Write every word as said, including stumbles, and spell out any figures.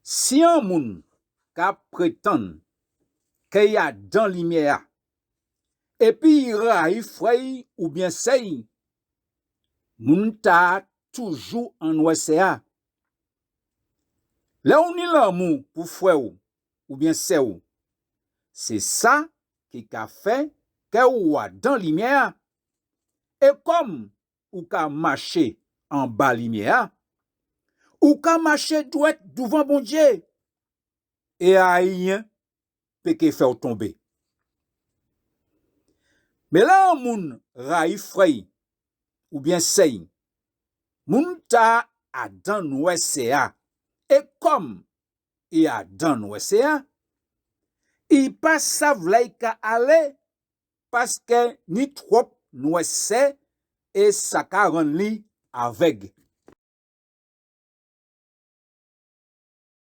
Si an moun ka prétann ke i adan limiè-a, épi i rayi frè i oubien sè i, moun-tala toujou an nwèsè-a. Lè ou ni lanmou pou frè ou oubien sè ou, sé sa ki ka fè ke ou adan limiè-a. É kòm ou ka maché anba limiè-a, ou ka maché dwèt douvan Bondié, é ayen pé ké fè ou tonbé. Men lè an moun rayi frè i oubien sè i, moun-tala adan nwèsè-a, é kòm i adan nwèsè-a, i pa sav la i ka alé, paske ni twòp nwèsè é sa ka rann li avèg.